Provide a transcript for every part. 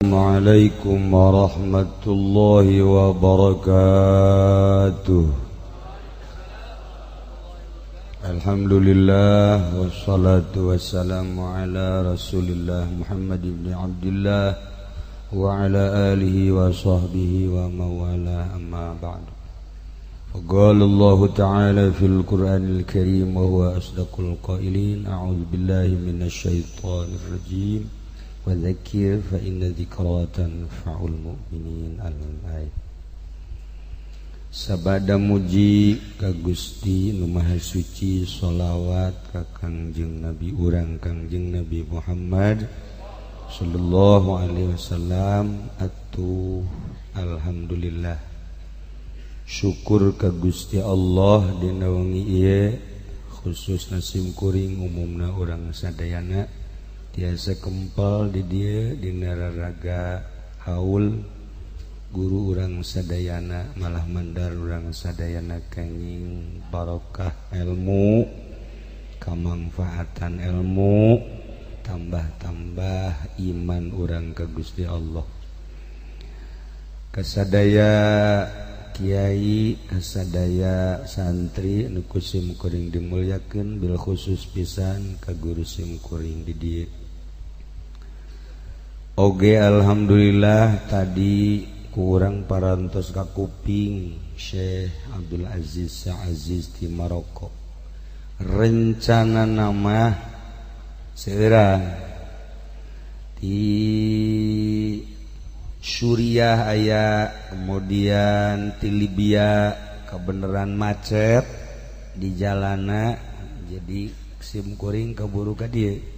Assalamualaikum warahmatullahi wabarakatuh. Alhamdulillah wassalatu wassalamu ala Rasulillah Muhammad ibn Abdillah wa ala alihi wa sahbihi wa mawala, amma ba'du. Faqala Allah ta'ala fil Qur'anil Karim wa huwa asdaqul qailin, a'udzu billahi minasy syaithanir rajim. Wa dzakir fa inna dzikra tanfa'ul mu'minin. Al-ayat. Sabada muji ka Gusti nu Maha Suci, sholawat ka Kangjeng Nabi urang Kangjeng Nabi Muhammad sallallahu alaihi wasallam. Atuh alhamdulillah, syukur ka Gusti Allah dina wengi ieu, khususna simkuring umumna urang sadayana tiasa kempal di dieu dina raraga haul guru urang sadayana, malah mandar urang sadayana kenging barokah ilmu, kamangfaatan ilmu, tambah-tambah iman urang ka Gusti Allah. Kasadaya kiai, kasadaya santri nu ku simkuring dimulyakeun, bil khusus pisan ka guru simkuring di dieu. Oge alhamdulillah tadi kurang parantos ka kuping Syekh Abdul Aziz Aziz di Maroko. Rencana nama seurang di Suriah aya, kemudian di Libya kebenaran macet di jalana, jadi simkuring keburu ka dieu.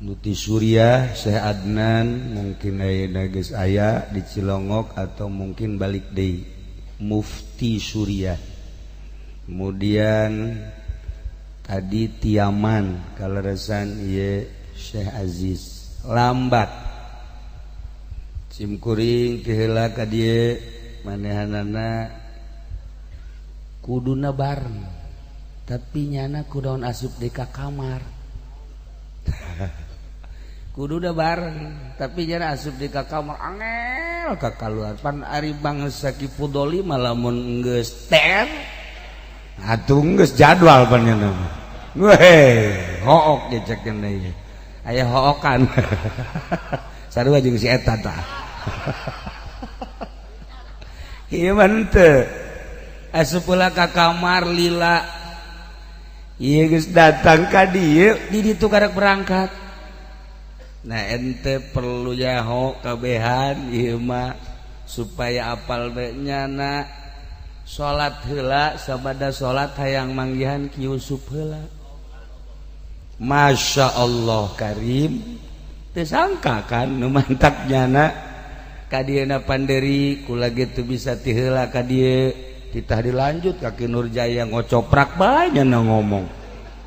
Nuti Suriah Syekh Adnan mungkin ayeuna geus aya di Cilongok atau mungkin balik deui, Mufti Suriah. Kemudian tadi Tiaman kaleresan ieu Syekh Aziz lambat. Simkuring ti heula ka dieu manehanana kuduna bareng, tapi nyana kudaon asup deui ka kamar. Kudu udah bareng tapi nyana asup di ka kamar angel ka kaluar. Pan ari bangsa Ki Fudoli mah lamun geus ten atuh geus jadwal pan nyana. Weh, hook jecekeun deui. Aya hookan. Sarua jeung si eta tah. Ieu mah henteu. Asup heula ka kamar lila. Ieu geus datang ka dieu, di ditu karek berangkat. Nah ente perlu nyaho kabehan ieu mah supaya apal bae nyana salat heula, sabada salat hayang manggihan Ki Yusuf heula. Masya Allah Karim, teu sangka kan nu mantak nyana ka dieuna panderi kula gitu bisa ti heula ka dieu, titah dilanjut ka Ki Nurjaya ngocoprak bae nyana ngomong.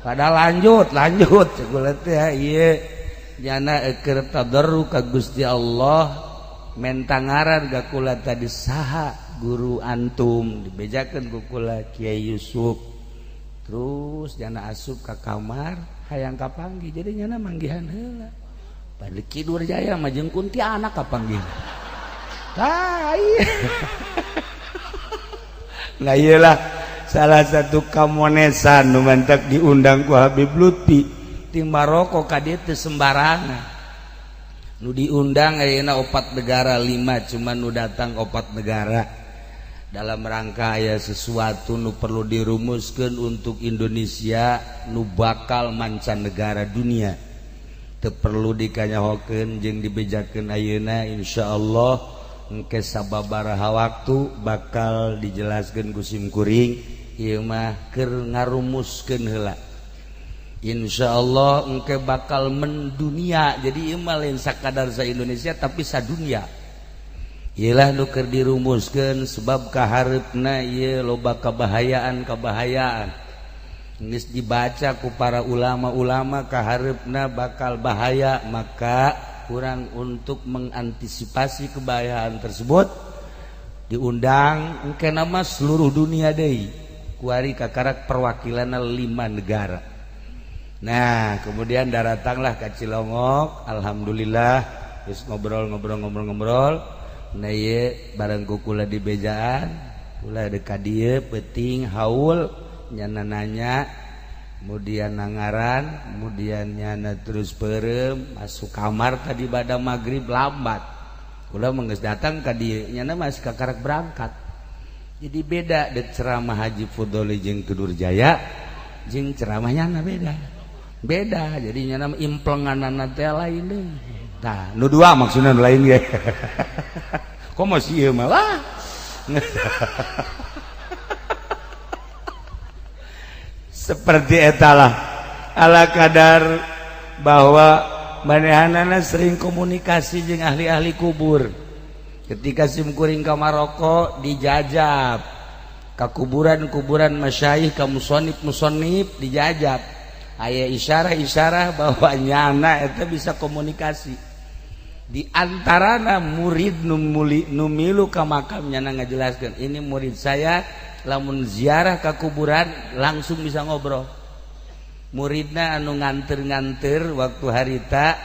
Padahal lanjut lanjut kula teh ieu nyana eker tadarru ka Gusti Allah, menta ngaran ka kula tadi saha guru antum, dibejakeun ku kula Kiai Yusuf. Terus nyana asup ka kamar hayang kapanggih, jadi nyana manggihan heula. Padahal Ki Nurjaya mah jeung kuntianak kapanggih. Tah ieu. Nah iyalah salah satu kamonesan nu mantak diundang ku Habib Lutfi ti Maroko ka dieu teu sembarangan. Nu diundang ayeuna 4 negara, 5 cuman nu datang 4 negara. Dalam rangka aya sesuatu nu perlu dirumuskeun untuk Indonesia nu bakal mancanegara dunia. Teu perlu dikanyahokeun jeung dibejakeun ayeuna, insyaallah engke sababaraha waktu bakal dijelaskeun ku simkuring. Ieu mah keur ngarumuskeun heula. Insyaallah engke bakal mendunia. Jadi ieu mah lain sakadar sa Indonesia tapi sadunia. Ieulah nu keur dirumuskeun sebab kahareupna ieu loba kabahayaan-kabahayaan. Geus dibaca ku para ulama-ulama kahareupna bakal bahaya, maka kurang untuk mengantisipasi kebahayaan tersebut diundang engke nama seluruh dunia deui. Kuari kakarak perwakilan 5 negara. Nah, kemudian daratanglah ka Cilongok, alhamdulillah Geus ngobrol-ngobrol-ngobrol-ngobrol. Nah ieu bareng ku kula di bejaan, kula deuk ka dieu peuting haul nyana nanya, kemudian nangaran, kemudian nyana terus peureum masuk kamar tadi bada maghrib lambat. Kula mah geus datang ka dieu, nyana masih kakarak berangkat. Jadi beda deuk ceramah Haji Fudoli jeung Ki Nurjaya jeung ceramah nyana beda. Beda, jadi nyana implenganana teh lain deui. Tah, nu dua maksudna nu lain ge. Komo sih ieu mah lah. Seperti etalah ala kadar bahwa manehanana sering komunikasi jeung ahli-ahli kubur. Ketika simkuring ka Maroko dijajab ka kuburan-kuburan masyayikh ka musonib-musonib dijajab. Aya isyarah-isyarah bahwa nyana eta bisa komunikasi. Di antarana murid nu milu ka makam nyana ngajelaskeun, ini murid saya lamun ziarah ka kuburan langsung bisa ngobrol. Muridna anu nganter-nganter waktu harita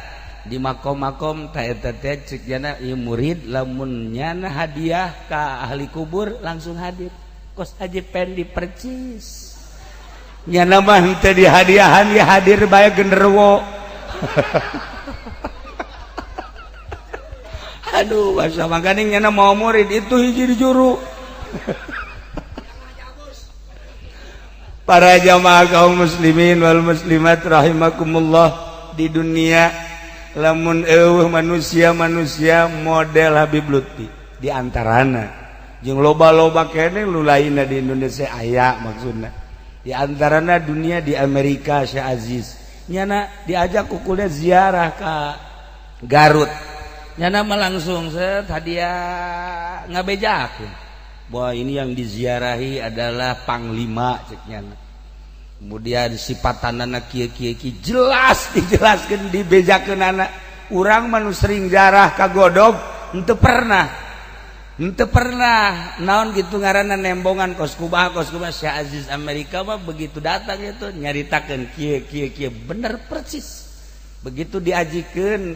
di makom-makom ta eta teh ceuk nyana ieu murid lamun nyana hadiah ka ahli kubur langsung hadir. Kos Haji Pendi percis. Nyana mah henteu dihadiahan ya hadir bae genderuwo. Aduh, bahasa makaning nyana mau murid itu hiji di juru. Para jamaah kaum muslimin wal muslimat rahimakumullah, di dunia lamun eueuh manusia-manusia model Habib Lutfi di antarana jeung loba-loba keneh lu lainna di Indonesia aya maksudna. Di antarana dunia di Amerika Syekh Aziz nyana diajak kukulnya ziarah ka Garut, nyana mah langsung set hadiah ngabejakeun bahwa ini yang diziarahi adalah panglima cek nyana. Kemudian sifatanana kieu kieu kieu jelas dijelaskeun dibejakeun anak. Urang mah nu sering ziarah ka Godog henteu pernah naon gitu ngaranna nembongan kos kumaha Syekh Aziz Amerika mah begitu datang itu nyaritakeun kieu kieu kieu bener persis. Begitu diajikeun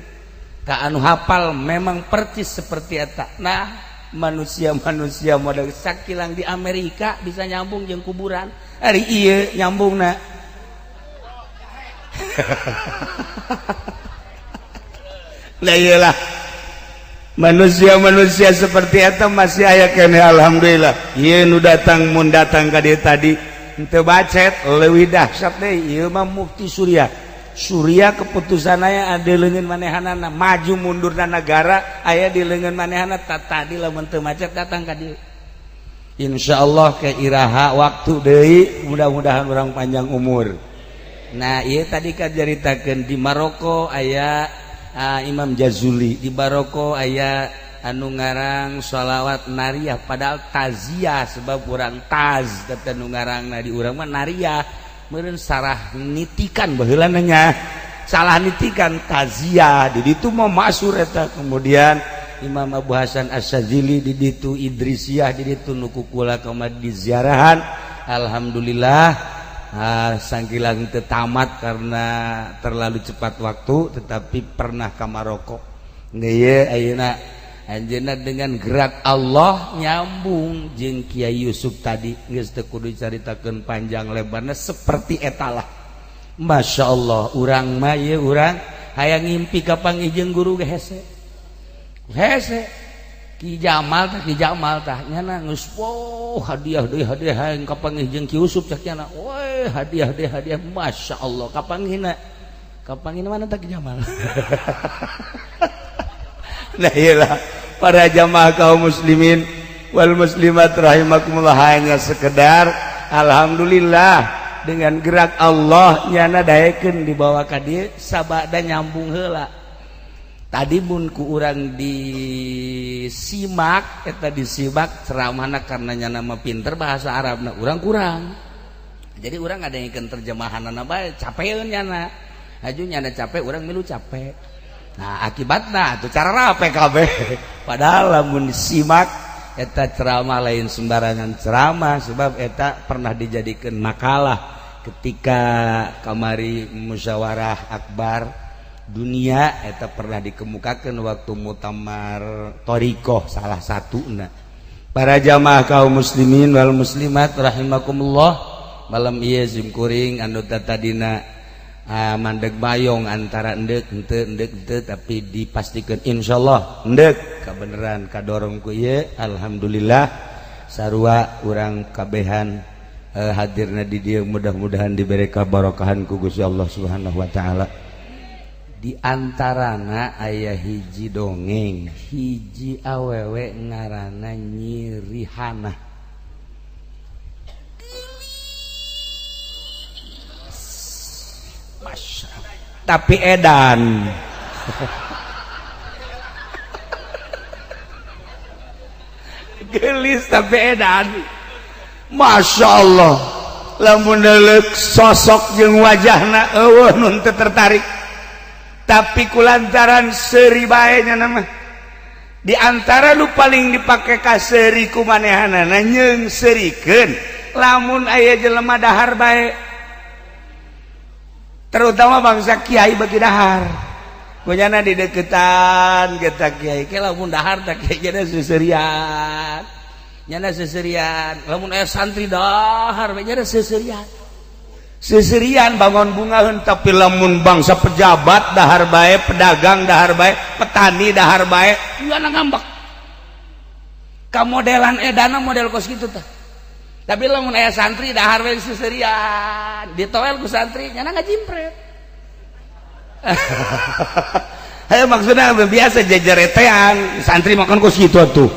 ka anu hafal memang persis seperti eta. Nah, manusia-manusia model sakilang di Amerika bisa nyambung jeung kuburan. Ari ieu nyambungna. Lah iyalah manusia-manusia seperti eta masih aya keneh alhamdulillah. Ieu nu datang mun datang ka dieu tadi henteu bacet leuwih dahsyat deui ieu mah Mufti Surya. Surya keputusan aya di leungeun manehanana maju mundurna negara aya di leungeun manehana tadi lamun teu macet datang ka dieu. Insyaallah ke iraha waktu deui mudah-mudahan urang panjang umur. Nah ieu tadi kan caritakeun di Maroko aya Imam Jazuli, di Maroko aya anu ngarang sholawat nariyah padahal taziah sebab urang taz tapi anu ngarangna di urang mah nariyah meureun sarah nitikan baheula nya salah nitikan taziah di ditu mah masyhur eta. Kemudian Imam Abu Hasan Asy-Syadzili di ditu, Idrisiyah di ditu nu kukula kamari diziarahan. Alhamdulillah sangkilang teu tamat karena terlalu cepat waktu, tetapi pernah ka Maroko. Ieu ayeuna anjeunna dengan gerak Allah nyambung jeung Kiai Yusuf tadi geus teu kudu caritakeun panjang lebarna seperti etalah. Masya Allah urang mah ieu urang hayang ngimpi ka panggih jeung guru ge hese. Hese Ki Jamal tah nyana geus wow hadiah deui hadiah hayang kapanggih jeung Ki Yusuf cak nyana we hadiah deui hadiah Masya Allah kapanggihna kapanggihna mana tah Ki Jamal. Nah iyalah para jamaah kaum muslimin wal muslimat rahimakumullah, hanya sekedar alhamdulillah dengan gerak Allah nyana daekeun dibawa ka dieu sabada nyambung heula. Tadi mun ku urang disimak eta disimak ceramahna karena nyana mah pinter bahasa Arabna urang kurang. Jadi urang ada yang terjemahanana bae capeun nyana. Haju nyana capek urang milu capek. Nah akibatna tuh cara rape kabeh. Padahal lamun disimak eta ceramah lain sembarangan ceramah sebab eta pernah dijadikan makalah ketika kamari musyawarah akbar dunia eta pernah dikemukakan waktu muktamar thoriqoh salah satuna. Para jamaah kaum muslimin wal muslimat rahimakumullah, malam ieu simkuring anu tadina mandeg mayong antara endek henteu endek henteu, tapi dipastikan insyaallah endek kabeneran kadorong ku ieu. Alhamdulillah sarua urang kabehan hadirna di dieu, mudah-mudahan diberi kabarokahan ku Gusti Allah Subhanahu wa taala. Di antarana aya hiji dongeng hiji awewe ngaranna Nyi Rihanah. Tapi edan gelis tapi edan, Masya Allah. Lamun neuleuh sosok jeung wajahna eueuh nu teu tertarik, tapi kulantaran seuri bae nya mah di antara nu paling dipake ka seuri ku manehanana nyeung seurikeun lamun aya jelema dahar bae, terutama bangsa kiai bagi dahar kunyana di deketan kita kiai ke lamun dahar tak kiai nyana seserian, nyana seserian lamun aya santri dahar nyana seserian seserian bangun bungaheun. Tapi lamun bangsa pejabat dahar bae, pedagang dahar bae, petani dahar bae, nyana ngambek ka modelan edana model kos kitu tah. Tapi lamun aya santri dahar we seserian, ditoel ku santri nyana ngajimpret. Hayo maksudna biasa jejeretean, santri makan kos kitu atuh.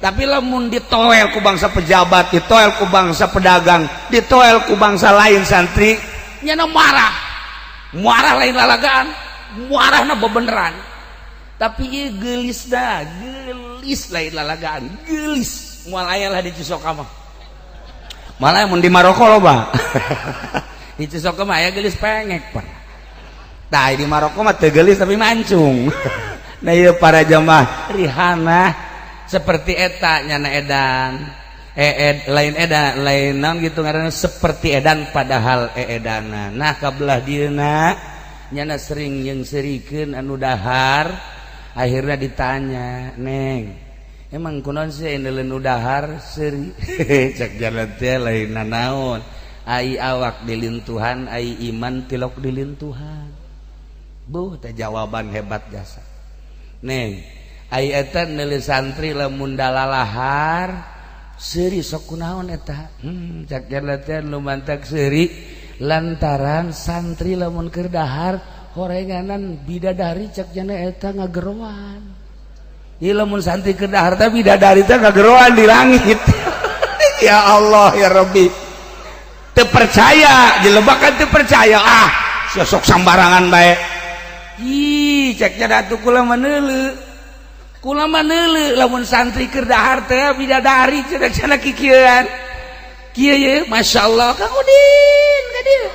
Tapi lamun ditoel ku bangsa pejabat, ditoel ku bangsa pedagang, ditoel ku bangsa lain santri, nyana marah. Marah lain lalagaan, marahna bebeneran. Tapi ieu geulis dah, geulis lain lalagaan, geulis. Moal aya lah di Cisoka mah. Malah mun di Maroko loba. Di Cisoka mah aya geulis pengek par. Tah di Maroko mah teu geulis tapi mancung. Nah ieu para jamaah Rihanah seperti eta nyana edan. Lain edan, lain naon gitu ngaranna seperti edan padahal eedana. Nah kabelah dieuna nyana sering jeung seurikeun anu dahar, akhirnya ditanya, "Neng, emang kunaon sih neuleun nu dahar seuri?" Cek jalan teh lain nanaon, ai awak dilintuhan, ai iman tilok dilintuhan. Buh teh jawaban hebat jasa. Neng, ai eta neuleun santri lamun dalalahar seuri sok kunaon eta? Cek jalan teh lumantak seuri lantaran santri lamun keur dahar horenganan bidadari cek jana eta ngageroan. Ieu lamun santri keur dahar teh bidadari teh ngageroan di langit. Ya Allah ya Rabbi. Teu percaya, dilebakan teu percaya. Ah, sosok sambarangan bae. Ih, cek jana atuh kula mah neuleuh. Kula mah neuleuh lamun santri keur dahar teh bidadari cenah cenah kikieuan. Kieu ye, masyaallah Kang Udin ka dieu.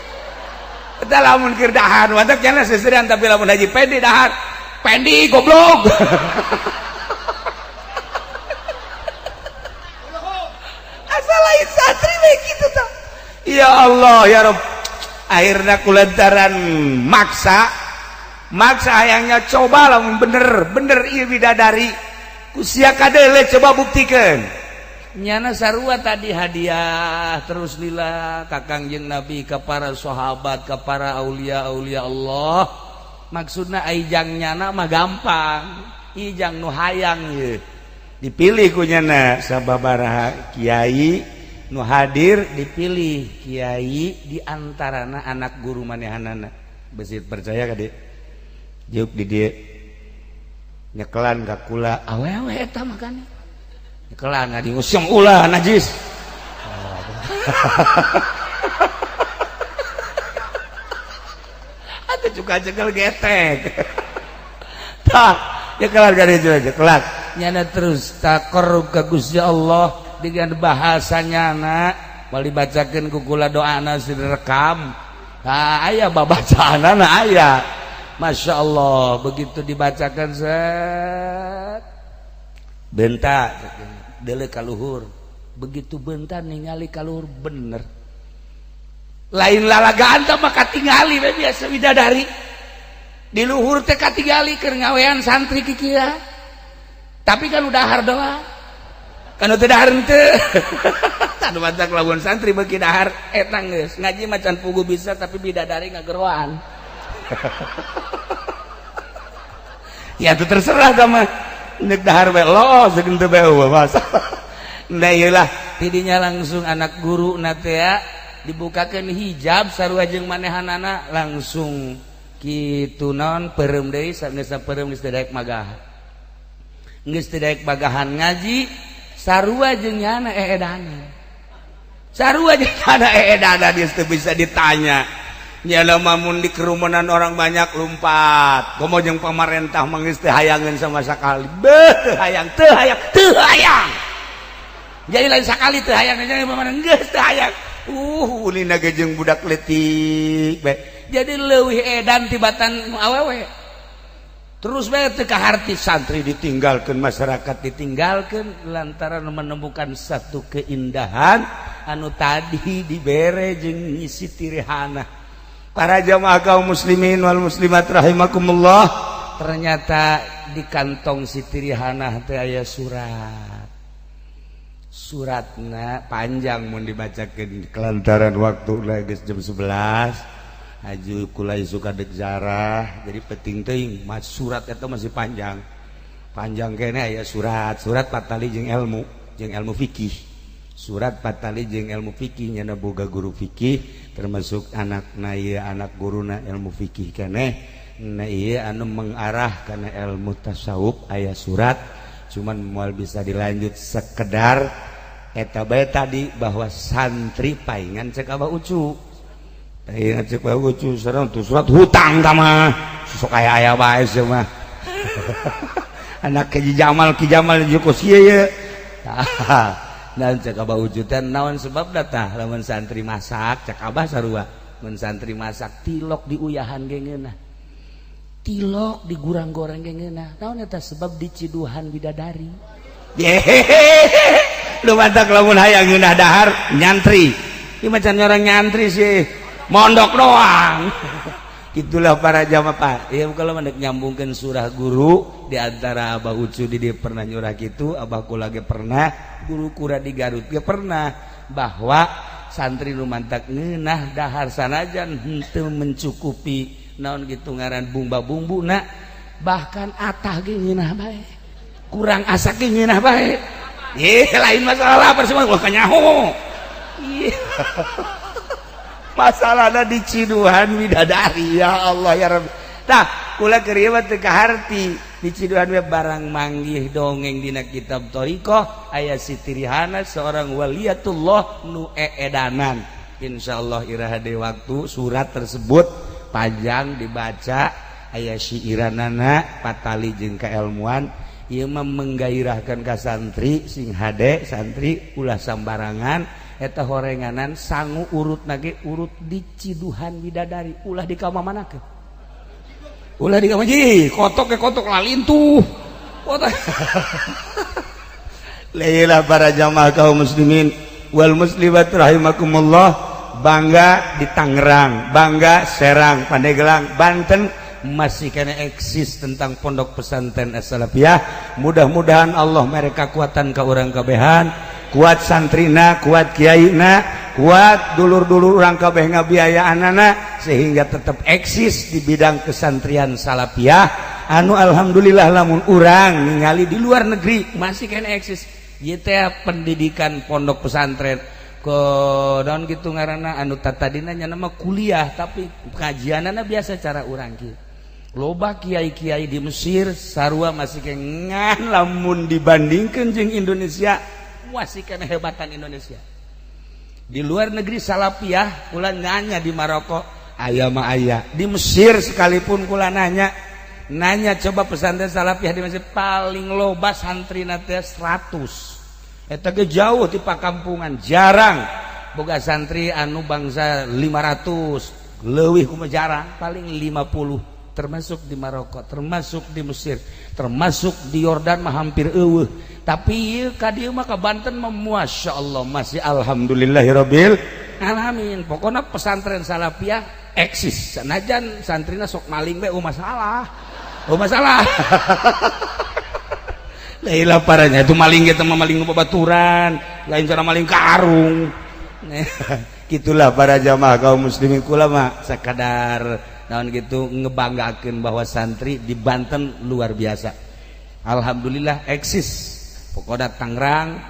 Eta lamun keur dahar mantap jana seserian, tapi lamun Haji Pendi dahar, Pendi goblok. Asal lain santri we kitu tah. Ya Allah ya Rabb. Akhirna kulantaran maksa maksa hayangnya coba lamun bener bener ieu bidadari ku sia kadeule coba buktikeun. Nyana sarua tadi hadiah terus lila ka Kangjeng Nabi, ka para sahabat, ka para aulia aulia Allah. Maksudna ijang nyana mah gampang, ijang nu hayang ye dipilih ku nyana sababaraha kiai nu hadir, dipilih kiai di antarana anak guru manehanana. Besit percaya ka dieu juk di dieu nyekelan ka kula awewe eta makane nyekelan ngadi ngusung ulah najis. Atuh juga cekel getek. Tah nyekelan ka dieu nyekelan nyana terus taqarrub ka Gusti Allah dengan bahasa nyana bal dibacakeun ku kula doana direkam. Tah aya babacaanana aya. Masya Allah begitu dibacakan set benta deuleu ka luhur, begitu benta ningali ka luhur bener lain lalagaan teh maka tingali we biasa bidadari. Di luhur teh katingali keur ngawean santri kikia. Tapi kan udah dahar doang. Kan teu dahar henteu. Tah matak lamun santri beuki dahar eta geus ngaji macan pugu bisa tapi bidadari ngageroan. Ya itu terserah sama nek dahar bae lo segeun teu bae masalah. Nah ieulah tidinya langsung anak guru na teh dibukakeun hijab sarua jeung manehanana langsung kitu naon peureum deui geus peureum geus teu daek magah. Geus teu daek magahan ngaji sarua jeung nyana eedana. Sarua jeung nyana eedana geus teu bisa ditanya. Nyana mamun di kerumunan orang banyak lompat. Komo jeung pamarentah mah geus teu hayangeun sama sakali. Beuh teu hayang, teu hayang, teu hayang. Jadi lain sakali teu hayang jadi pamarentah geus teu hayang. Ulina ge jeung budak leutik bae. Jadi leuwih edan tibatan awewe. Terus bae teu kaharti santri ditinggalkeun, masyarakat ditinggalkeun lantaran menemukan satu keindahan anu tadi dibere jeung Siti Rihana. Para jamaah kaum muslimin wal muslimat rahimakumullah, ternyata di kantong Siti Rihanah teh aya surat. Suratna panjang mun dibacakeun kelantaran waktu geus jam 11. Aju kula suka dek zarah, jadi penting teuing mas surat eta masih panjang. Panjang kene aya surat, surat patali jeung ilmu fikih. Surat patali jeung ilmu fikih nyana boga guru fikih termasuk anak na ieu anak guruna ilmu fikih keneh na ieu anu mengarah kana ilmu tasawuf aya surat cuman moal bisa dilanjut sekedar eta bae tadi bahwa santri paingan cek Abah Ucu paingan cek Abah Ucu sareng tuh surat hutang ta mah sok aya-aya bae sia mah anak Ki Jamal Ki Jamal jeung ieu ye tah. Dan cek Abah Ucu teh naon sebabna tah lamun santri masak cek Abah sarua mun santri masak tilok diuyahan ge ngeunah tilok digurang goreng ge ngeunah naon eta sebab diciduhan bidadari. Lu mantak lamun hayang ngeunah dahar nyantri ieu macan orang nyantri sih mondok doang. Itulah para jamaah Pak. Ya kalau mendek nyambungkeun surah guru di antara Abah Ucu di dia pernah nyurah gitu, Abah kula ge pernah, guru kura di Garut ge pernah bahwa santri nu mantak ngeunah dahar sanajan henteu mencukupi naon gitu ngaran bumba-bumbu na bahkan atah ge ngeunah bae. Kurang asak ge ngeunah bae. Ih, lain masalah lapar semua ulah kanyaho. Ih. Masalahna di ciduhan bidadari ya Allah ya Rabbi. Tah kula keur ieu mah teu kaharti di ciduhan we barang manggih dongeng dina kitab thariqah aya Siti Rihana seorang waliyatullah nu eedanan. Insyaallah iraha deui waktu surat tersebut panjang dibaca aya siiranana patali jeung kaelmuan ieu mah menggairahkeun ka santri sing hade santri ulah sambarangan eta horenganan sangu urut nage urut di ciduhan bidadari ulah di kamamanakeun ulah di kamar kotok ke kotok lalintuh kotok. Lailah para jamaah kaum muslimin wal muslimat rahimakumullah, bangga di Tangerang, bangga Serang, Pandeglang, Banten masih kena eksis tentang pondok pesantren As-Salafiyah. Mudah-mudahan Allah mereka kekuatan ke orang kabehan, kuat santrina, kuat kiaina, kuat dulur-dulur orang kabeh ngabiayaanana sehingga tetap eksis di bidang kesantrian Salafiyah anu alhamdulillah lamun urang ningali di luar negeri masih kena eksis ieu teh pendidikan pondok pesantren ke daun gitu ngaranna anu tatadina nya nama kuliah tapi kajianana biasa cara urang kieu. Loba kiai-kiai di Mesir sarua masih ngan lamun dibandingkeun jeung Indonesia masih kena hebatan Indonesia. Di luar negeri Salafiyah kula nanya di Maroko aya mah aya, di Mesir sekalipun kula nanya nanya coba pesantren Salafiyah di Mesir paling loba santri teh 100 eta ge jauh di pakampungan jarang boga santri anu bangsa 500 leuwih kumaha jarang paling 50 termasuk di Maroko, termasuk di Mesir, termasuk di Yordan mah hampir eueuh. Tapi ieu ka dieu mah ka Banten mah masyaallah masih alhamdulillahirabbil alamin. Pokona pesantren Salafiyah Eksis sanajan santrina sok maling bae. Oh, masalah, oh, masalah. Lah, parahnya itu maling kita mah maling babaturan, lain cara maling karung. Gitulah para jamaah kaum muslimin. Kula mah sekadar naon gitu, ngebanggakeun bahwa santri di Banten luar biasa. Alhamdulillah eksis. Pokoknya Tangerang,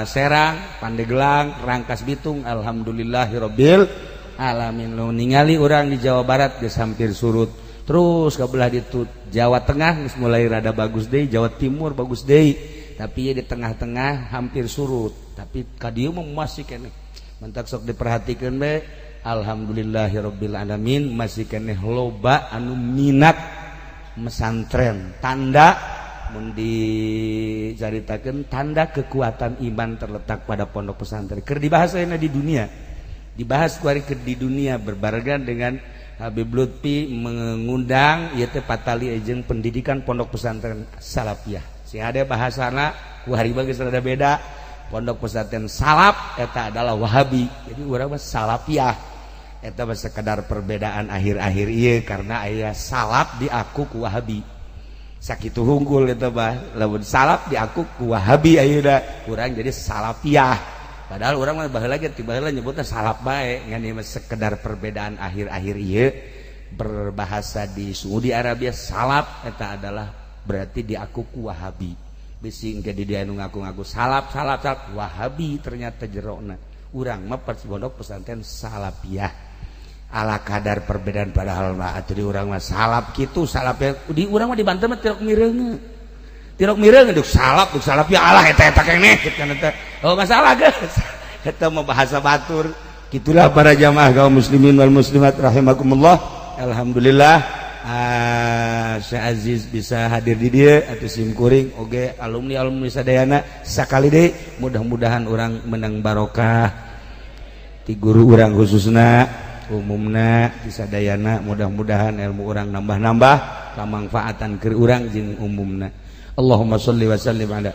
Serang, Pandeglang, Rangkas Bitung, alhamdulillahirabbil alamin. Lu ningali orang di Jawa Barat geus hampir surut. Terus ke belah itu Jawa Tengah geus mulai rada bagus deh, Jawa Timur bagus deh. Tapi ya di tengah-tengah hampir surut. Tapi ka dieu mah masih keneh. Mantak sok diperhatikan be. Alhamdulillahirabbil alamin masih keneh loba anu minat mesantren. Tanda mun dicaritakeun, tanda kekuatan iman terletak pada pondok pesantren. Keur dibahas ayeuna di dunia. Dibahas kuari keur di dunia berbarengan dengan Habib Lutfi mengundang ieu teh patali jeung pendidikan pondok pesantren Salafiyah. Si ada bahasana ku hari geus rada beda. Pondok pesantren Salaf eta adalah Wahabi. Jadi urang mah Salafiyah. Eta mah sekedar perbedaan akhir-akhir ieu karena aya Salaf diaku ku Wahabi. Sakitu hungkul eta mah, lamun Salaf diaku ku Wahabi ayeuna urang jadi Salafiyah. Padahal urang mah baheula ge ti baheula nyebutna salaf bae, ngan ieu mah sekedar perbedaan akhir-akhir ieu. Berbahasa di Saudi Arabia salaf eta adalah berarti diaku ku Wahabi. Bisi engke di dia nu ngaku-ngaku salaf, salaf, salaf, Wahabi ternyata jerona. Urang mah pondok pesantren Salafiyah. Ala kadar perbedaan, padahal mah atuh di urang mah salaf kitu salaf ya. Di urang mah di Banten mah tirok mireunge. Tirok mireunge duk salaf, duk salaf ya Allah eta eta keneh kitu kan eta. Oh, masalah geus. Eta mah bahasa batur. Gitulah para jamaah kaum muslimin wal muslimat rahimakumullah. Alhamdulillah, Syekh Aziz bisa hadir di dieu atau sim kuring oge alumni alumni sadayana. Sakali deui mudah-mudahan urang menang barokah ti guru urang, khususna umumna di sadayana. Mudah-mudahan ilmu urang nambah-nambah, kamangfaatan keur urang jeung umumna. Allahumma sholli wa sallim ala